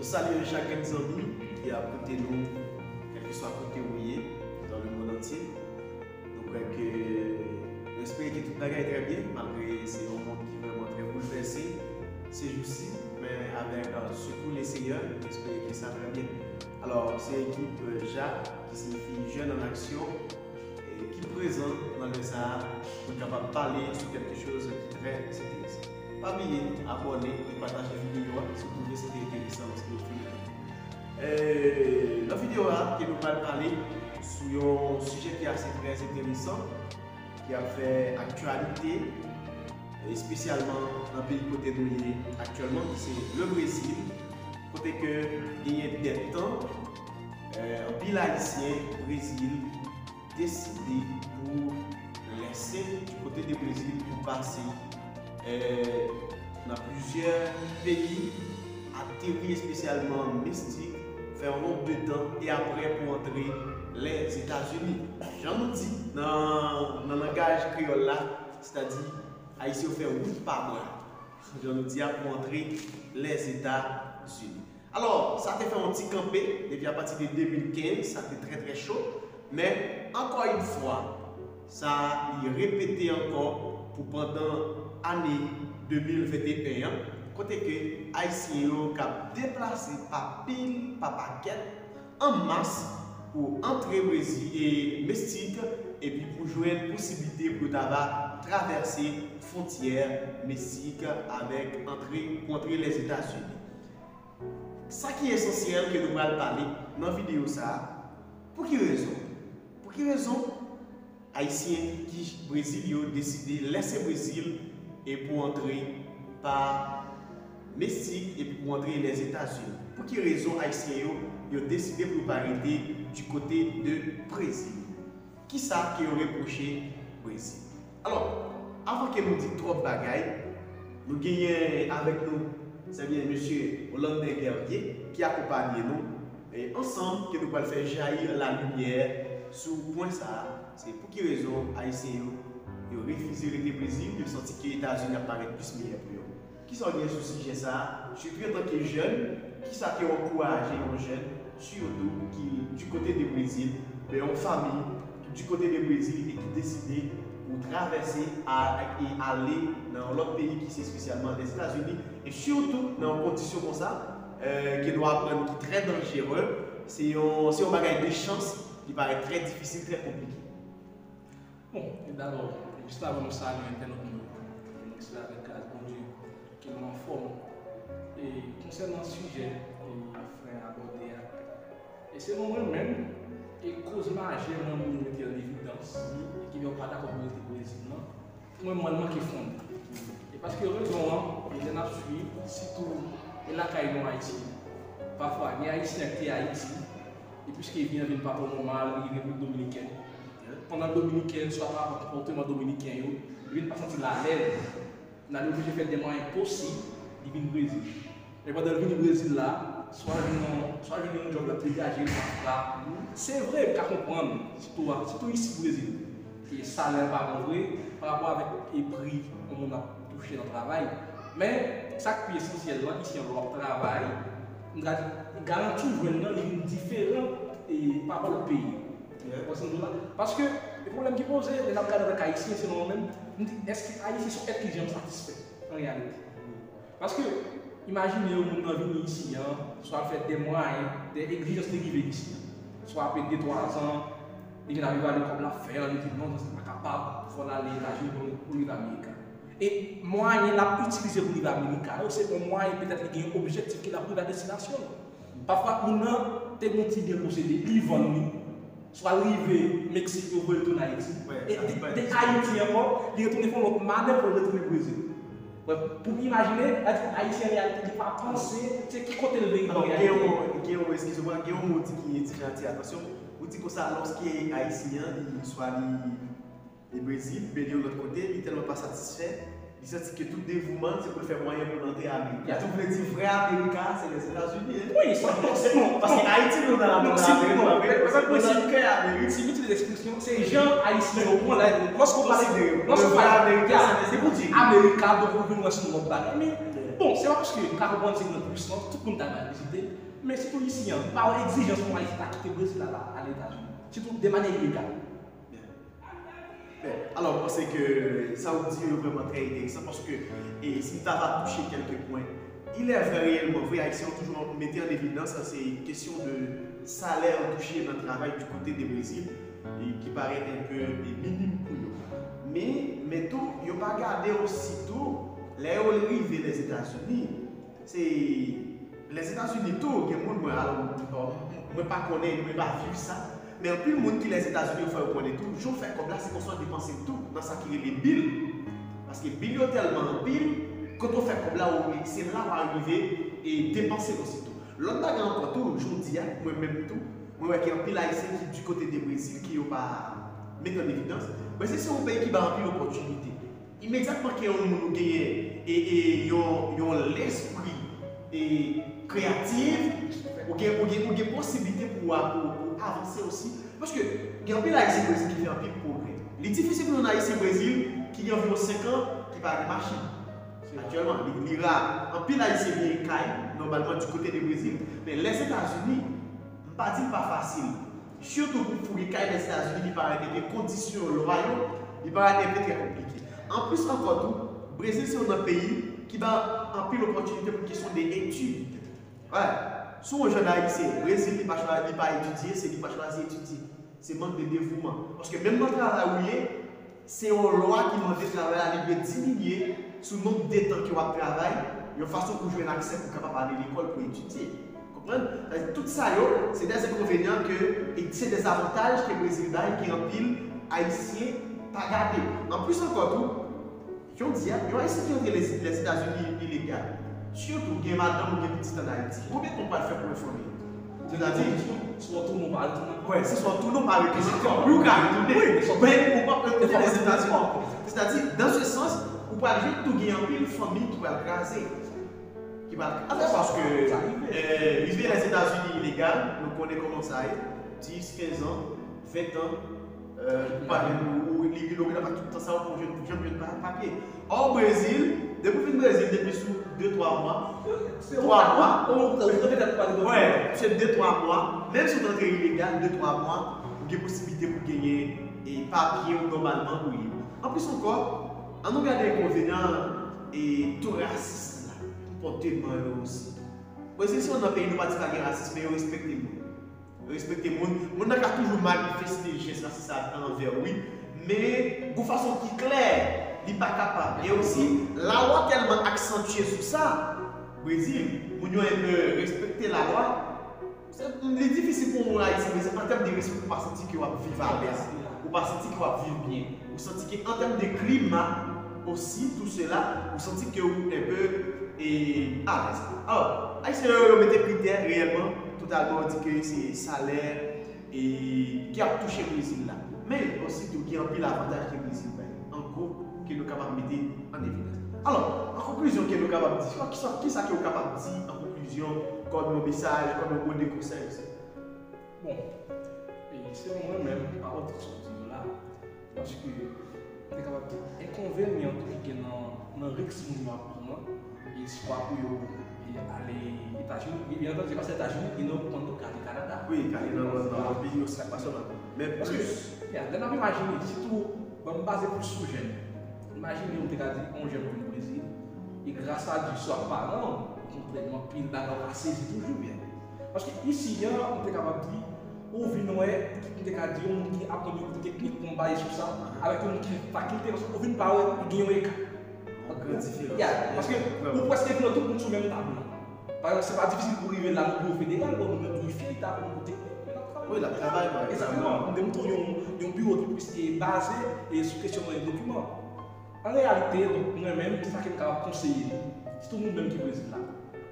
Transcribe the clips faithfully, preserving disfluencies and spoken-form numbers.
Salye chak grenn zanmi ki ap koute nou, kèlkeswa kote ou ye, dans le monde entier. Nou kwè ke, nou espere ke tout bagay trè byen, malgre se yon mond ki vrèman trè boulvèse se jou si, men avèk, euh, sekou le Seyè, nou espere ke sa trè byen. Alò, se ekip, euh, JAK, ki siyifi Jeunes en Action, e ki prezan nan lè sa a pou n kapab pale sou kèlke choz ki trè enteresan. Pa bliye abòne e pataje videyo a si w twouve se te enteresan lòske w fin gade. E, nan videyo a, ke nou pral pale sou yon sijè ki ase trè enteresan, ki ap fè aktyalite, espesyalman nan peyi kote nou ye aktyèlman, ki se le Brezil, kote ke genyen dèdtan, e, anpil Ayisyen Brezil deside pou lèse du kote de Brezil pou pase, e, nan plizyè peyi, ateri espesyalman Mestik, fè yon nonb de tan, e apre pou antre Lèzetazini. Jan nou di nan, nan langaj kreyòl la, sètadi Ayisyen yo fè wout pa bra, jan nou di a, pou antre Lèzetazini. Alò, sa te fè yon ti kanpe depi apati de de mil kenz, sa te trè, trè cho, men ankò yon fwa, sa li repete ankò pou pandan ane de mil venteyen an, kote ke Ayisyen yo k ap deplase pa pil, pa pakèt, an mas pou antre Brezil e Mestik, epi pou jwenn posiblite pou yo ta va travèse fwontyè Mesik avèk antre, pou antre Lèzetazini. Sa ki esansyèl ke nou pral pale nan videyo sa a, pou ki rezon? Pou ki rezon Ayisyen ki Brezil yo deside lèse Brezil e pou antre pa Mesik epi pou antre Lèzetazini? Pou ki rezon Ayisyen yo, yo deside pou yo pa rete du kote de Brezil? Kisa ke yo repwoche Brezil? Alò, avan ke nou di twòp bagay, nou genyen avèk nou, se byen mesye Olander Guerrier ki akonpanye nou, e ansanm ke nou pral fè jayi lalimyè sou pwen sa a. Se pou ki rezon Ayisyen yo, yo refize rete Brezil, yo santi ke Etazini ap parèt plis meyè pou yo. Kisa w gen sou sijè sa a? Sitou antanke jèn, kisa ke w ankouraje yon jèn, sitou ki du kote de Brezil, oubyen yon fanmi ki du kote de Brezil e ki deside pou travèse a, e ale nan yon lòt peyi ki se espesyalman Lèzetazini, e sitou nan yon kondisyon konsa, e, ke nou aprann ki trè danjere, se yon, se yon bagay de chans ki parèt trè difisil, trè konplike. Bon, e dabò, jis avan nou salye entènòt nou yo, nou espere avèk gras Bondye ke nou anfòm. E konsènan sijè e frè a abòde a, e selon mwen menm, e koz majè mwen pou nou mete an evidans, e ki fè yo pa dakò pou rete Brezil lan, pou mwen, mwen, l manke fonde. E paske rezon an, e lè n ap swiv, sitou e lakay nou Ayiti, pafwa gen Ayisyen ki te Ayiti, e piske vin an vin pa twò nòmal, li gen Repiblik Dominikèn. Pandan Dominiken, swa pa konpòteman Dominiken yo, li vin pa santi l alèz, li oblije fè de mwayen posib, li vin Brezil. Men pandan l vini Brezil la, swa l jwenn yon, swa l jwenn yon djòb l ap degaje l, pafwa. Se vre, m ka konprann, sitou a, sitou isi Brezil. E salè pa bon vre, pa rapò avèk e pri yon moun ap touche nan travay. Men, sa k pi esansyèl lan, isi an lè w ap travay, m ka di, garanti w jwenn nan, li vin diferan e pa rapò lòt peyi. Paske, e pwoblèm ki poze, lè n ap gade antank Ayisyen, selon mwen menm, m di, èske Ayisyen se yon èt ki janm satisfè, an reyalite? Paske, imajine yon moun nan vini isi an, swa l fè de mwayen, de egzijans li rive isi an. Swa apre de, twa zan, li vin ap evalye kòb l ap fè an, li di, "Non, sa se pa kapab, fò l ale Etazini pou, pou rive Amerika." E mwayen l ap itilize pou rive Amerika yo, se yon mwayen petèt li gen yon objektif ke l ap rive a destinasyon l. Pafwa, moun nan te gen yon ti byen posede, li vann li, swa l rive Meksik, yo voye l tounen Ayiti. E de, de Ayiti ankò, li retounen fè yon lòt manèv pou l retounen Brezil. Pou m imajine, sa di Ayisyen an reyalite, li pa panse se ki kote l vle rive an reyalite. Gen yon, gen yon, eskize mwa, gen yon mo w di ki diferan, atire atansyon. Ou di konsa, lòske Ayisyen an, li, swa li, li Brezil, oubyen li yon lòt kote, li tèlman pa satisfè, li santi ke tout devouman l se pou l fè mwayen pou l antre Amerik. Sa tou vle di vrè Amerik la, se Lèzetazini, en. Wi, sa, non, sinon, paske Ayiti, nou nan, non, nan sinon, Amerik, non, men, men, men, nan kè Amerik. Si nou itilize ekspresyon, se jan Ayisyen yo pran la, lòske w pale, lòske w pale, ya, se pou di Amerika, donk ou vin wè se yon lòt bagay. Men, Bon, se pa paske m ka konprann se yon pwisans, tout moun ta mal vizite, men sitou isi a, m pa wè egzijans pou Ayisyen ta kite Brezil al, al Etazini, sitou de manyè ilegal. Alò, mwen panse ke sa w di yo vrèman trè enteresan paske e, si m ta va touche kèlke pwen, il est vrai, reyèlman vre, Ayisyen yo toujou mete an evidans se kesyon de salè yo touche nan travay du kote de Brezil e ki parèt enpe e, minim pou yo. Men, men tou, yo pa gade osi tou, lè yo rive Lèzetazini, se Lèzetazini tou, gen moun mwen alò mwen pa konnen, mwen pa viv sa. Men anpil moun ki Lèzetazini yo fè yo konnen tou, jan w fè kòb la se konsa w depanse l tou nan sa ki rele bil. Paske bil yo tèlman anpil, kote w fè kòb la, se la w a rive e depanse l osi tou. Lòt bagay ankò tou, jodi a, mwen menm tou, mwen wè gen anpil Ayisyen ki di kote de Brezil ke yo pa met an evidans. Brezil se yon peyi ki bay anpil opòtinite. Imedyatman ke yon moun ou genyen e, e, yon, yon lespri e, kreyatif, ou gen, ou gen, ou gen posiblite pou, pou, pou avanse osi. Paske gen anpil Ayisyen Brezil ki fè anpil pwogrè. Li difisil pou yon Ayisyen Brezil ki gen anviwon senk an ki pa gen machin. Aktyèlman, li, li ra. Anpil Ayisyen gen kay, nòmalman, di kote de Brezil. Men Lèzetazini, m pa di l pa fasil. Sitou pou foure kay Lèzetazini, li parèt enpe kondisyon lwa yo, li parèt enpe trè konplike. Anplis ankò tou, Brezil se youn nan peyi ki ba anpil opòtinite pou kesyon de etid. Wè, si w yon jèn ayisyen, Brezil li pa chwazi, li pa etidye, se li pa chwazi etidye. Se mank de devouman. Paske menm nan travay ou ye, se yon lwa ki mande travay la li dwe diminye sou nonb de tan ke w ap travay, yon fason pou jwenn aksè pou kapab ale lekòl pou etidye. Konprann? Sa vle di tout sa yo, se de enkonvenyan ke, e se de avantaj ke Brezil bay ke anpil Ayisyen pa gade. Anplis ankò tou, jan w di a, yon Ayisyen ki antre Lèzetazini ilegal, sitou gen madanm ou gen pitit ann Ayiti, konbyen tan w pral fè pou yon fanmi? Sètadi, swa w tounen ou pa retounen ankò. Wi, se swa w tounen ou pa retounen ankò. Wi, ou ka retounen. Wi, men ou p ap retounen Lèzetazini ankò. Sètadi, dans ce sens, ou pral jwenn tou gen anpil fanmi ki pral kraze. Ki pral kraze paske rive Lèzetazini ilegal, nou konnen kòman sa ye, dis, kenz an, ven an, ou pa jwenn, ou li vin ou pa tout tan sa ou pa jwenn, janm jwenn papye. Ò, Brezil, depi w vin Brezil, depi sou de, twa mwa, twa mwa, wi, se de, twa mwa, menm si w t antre ilegal, de, twa mwa, ou gen posiblite pou genyen e papye w nòmalman pou ye. Anplis ankò, ann nou gade enkonvenyan e to rasis la, konpòteman yo osi. Brezil se youn nan peyi nou pa di pa gen rasis, men yo respekte moun. Respekte moun. Moun nan ka toujou manifeste jès rasis sa anvè w, wi. Men, gon fason ki klè, li pa kapab. E osi, lalwa tèlman aksantye sou sa, Brezil, moun yo enpe respekte lalwa. Se, li difisil pou yon Ayisyen Brezil, an tèm de respè, ou pa santi ke w ap viv alèz, ou pa santi ke w ap viv byen, ou santi ke an tèm de klima osi, tou sela, ou santi ke ou enpe e, alèz. Alò, Ayisyen yo, yo mete kritè reyèlman, totalman, yo di ke se salè e, ki ap touche Brezil la. Men, ositou, gen anpil avantaj ke Brezil bay. An gwo, ke nou kapab mete an evidans. Alò, an konklizyon, ke nou kapab di, kisa, kisa ke w kapab di an konklizyon, kòm yon mesaj, kòm yon mo de konsèy osi? Bon, e, selon mwen menm, pa wè tout sa w di yo la, paske m te kapab di enkonvenyan tou ki gen nan, nan risk moun yo ap pran, e swa pou yo e, ale Etazini, e, byen antandi, se pa sèl Etazini, gen nan konn tou ka ale Kanada. Wi, ka ale nan lòt, nan lòt peyi osi, pa sèlman. Men plis. Ya, lè n ap imajine, sitou, bon, m baze plis sou jèn. Imajine, m te ka di, yon jèn vin Brezil, e gras a Dye, swa paran w, kontrèman, anpil bagay w ka sezi toujou byen. Paske isi a, m te kapab di, ou vin wè, m te ka di, yon moun ki aprann yon kou teknik, pou m baze sou sa, avèk yon moun ki fakilte, paske ou vin pa wè, gen yon eka. Yon gran diferans. Ya, paske ou prèske vin wè tout moun sou menm tab la. Pa egzanp, se pa difisil pou rive la nan biwo federal, bon, moun nan gen yon fèy tab, yon kou teknik, men l ap travay. Wi, l ap travay, wi. Egzakteman, m te montre w yon, yon biwo ki plis te baze e sou kesyon dokiman. An reyalite, donk, mwen menm, sa ke m kapab konseye, sitou moun menm ki Brezil la,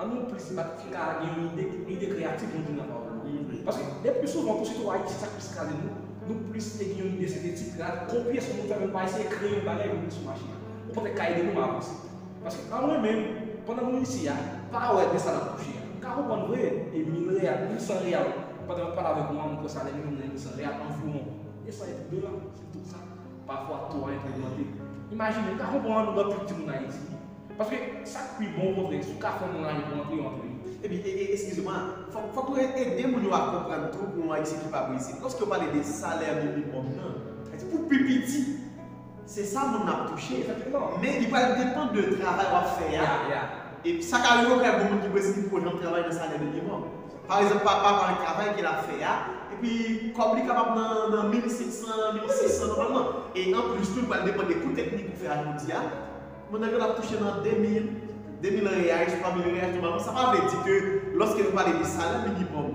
ann nou plis bat pou n ka gen yon ide, ide kreyatif, jan w di nan pawòl ou. Paske, le pli souvan, tou sitou Ayiti, sa k plis kraze nou, nou plis te gen yon ide sentetik, gade, kopye sou moun fè, men nou pa eseye kreye yon bagay pou nou sou mache a. Okontrè, ka ede nou avanse. Paske, an mwen menm, pandan mwen isi a, pa wè de sa n ap touche a. M ka konprann vre, e mil reyal, mil san reyal, pandan m ap pale avèk ou an, m pran salè minimòm nan mil san reyal, anviwon de san epi dola, se tout sa. Pafwa, to a enpe ogmante. Imajine, m ka konprann nou gen anpil timoun Ayiti, Paske sa k pi bon, okontrè, si w ka fè yon moun lajan pou antre, yo antre. Epi, e, e, eskize mwa, fòk, fòk nou ede moun yo a konprann tou pou yon Ayisyen ki pa Brezil. Lòske yo pale de salè minimòm nan, sa di pou pi piti, se sa moun nan ap touche. Men li pral depann de travay w ap fè a. E sa ka rive w ka gen moun ki Brezil ki poko janm travay nan salè minimòm. Pa egzanp, pa, pa, pa travay ke l ap fè a, epi kòb li kapab nan, nan mil senk san, mil sis san nòmalman. E anplis tou, li pral depann de kou teknik ou fè a jodi a. Moun nan gen ap touche nan de mil, de mil reais, twa mil reais nòmalman. Sa pa vle di ke lòske nou pale de salè minimòm,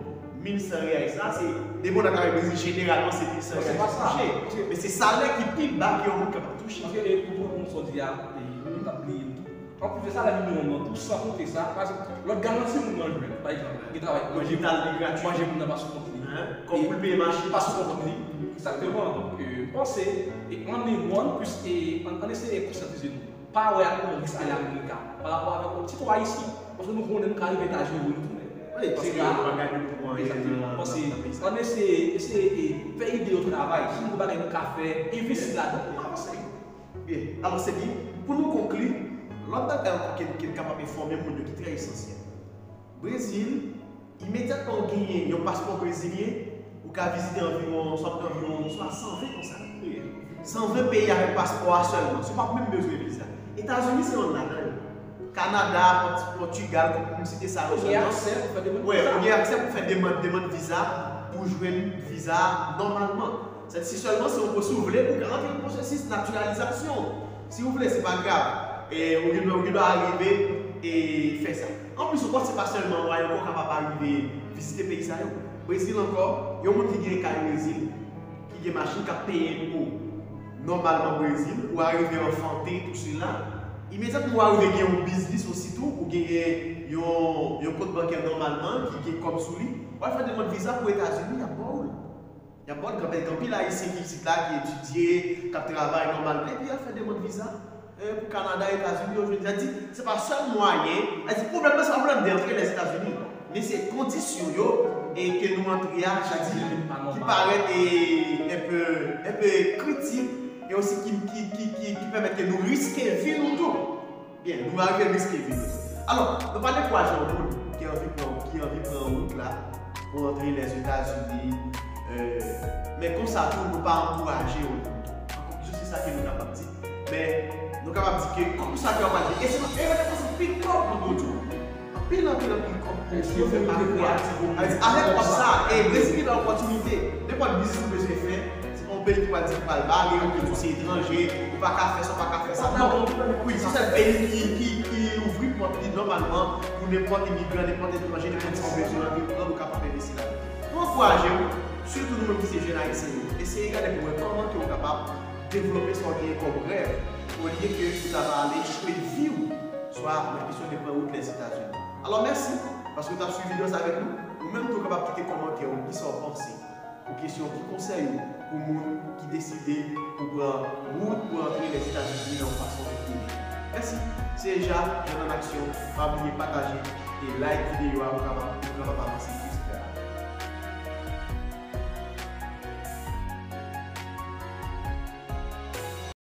mil san reais la, se depi w nan Karayi Brezil, jeneralman se mil san reais ou touche. Men se salè ki pi ba ke yon moun kapab touche. Paske, e, pou, pou, pou sa w di a, e, m t ap bliye l tou. Anplis de salè minimòm nan tou, san konte sa, pa egzanp, lòt garanti moun nan jwenn, pa egzanp, gen travay, manje, manje moun nan pa sou kont li. Kòb pou l peye machin pa sou kont li. Egzakteman. Donk, e, m panse, e, an, an, an eseye konsyantize nou. Pa wè ak yon risk ale Amerika pa rapò avèk yon ti twa isi. Paske nou konnen nou ka rive Etazini pou nou tounen. Wi, paske yo pa gade nou pou anyen nan, nan peyi sa. Ann eseye, eseye, e, fè ide yo travay. Si nou gen bagay nou ka fè, envesti ladan, nou avanse. Byen, alò se byen. Pou nou konkli, lòt bagay ankò ke, ke n kapab enfòme moun yo ki trè esansyèl. Brezil, imedyatman w genyen yon paspò brezilyen, ou ka vizite anviwon, sòt anviwon swa san ven konsa. San ven peyi avèk paspò a sèlman, si w p ap menm bezwen viza. Etazini se yonn ladan yo. Kanada, Pòt-, Pòtigal, m site sa yo sèlman. Ou gen aksè pou fè demann viza. Wi, ou gen aksè pou fè demann, demann viza, pou jwenn viza nòmalman. Sètadi sèlman si w, si w vle, ou ka antre nan pwosesis natiralizasyon. Si w vle, se pa grav. E, ou gen dwa, ou gen dwa arive e fè sa. Anplis ankò, se pa sèlman w ankò kapab arive vizite peyi sa yo. Brezil ankò, yon moun ki gen kay Brezil, ki gen machin k ap peye enpo nòmalman Brezil, ou arive anfante, tou sila. Imedyatman ou arive gen yon biznis osi tou, ou genyen yon, yon kont bankè nòmalman ki gen kòb sou li, w al fè demann viza pou Etazini, y ap ba w l. Y ap ba w l kanmenm. Gen anpil Ayisyen ki isit la, ki etidye, k ap travay nòmalman, epi y al fè demann viza, e, pou Kanada, Etazini, yo jwenn. Sa di, se pa sèl mwayen, sa di, pwoblèm nan, se pa pwoblèm de antre Lèzetazini, men se kondisyon yo, e, ke nou antre a, sa di, ki parèt, e, enpe, enpe kritik, e osi ki, ki, ki, ki, ki pèmèt ke nou riske vi nou tou. Byen, nou pa rive riske vi nou. Alò, nou pa dekouraje yon moun ki anvi pran, ki anvi pran wout la pou antre Lèzetazini. E, men konsa tou, nou pa ankouraje yon moun tou. An konklisyon, se sa ke nou kapab di. Men, nou kapab di ke konsa ke w ap pale, e se yon erè de panse pi kòb pou nou tou. Anpil, anpil, anpil kòb pou yo fè pa kòb. Avèk kòb sa, e Brezil gen opòtinite. Nenpòt biznis ou bezwen fè, se pa yon peyi ki pral di pou al bare w, ki di w se etranje, ou pa ka fè sa, ou pa ka fè sa. Non. Wi, se sèl peyi ki, ki, ki ouvri pòt li nòmalman pou nenpòt imigran, nenpòt etranje, nenpòt sa w bezwen nan vil ou nan, ou kapab envesti ladan. Nou ankouraje w, sitou nou menm ki se jèn ayisyen yo, eseye gade pou wè kòman ke w kapab devlope sa w genyen kòm rèv, olye ke ou ta va ale echwe vi w, swa nan kesyon de pran wout Lèzetazini. Alò, mèsi, paske w t ap swiv videyo sa avèk nou. Ou menm tou, w kapab kite kòmantè w, kisa w panse. Pou kesyon ki konsèy ou pou moun ki deside pou pran wout pou antre Lèzetazini nan yon fason ki ede. Mèsi. Se Eja, Jèn an Aksyon. Pa bliye pataje e like videyo a pou kapab, pou kapab avanse.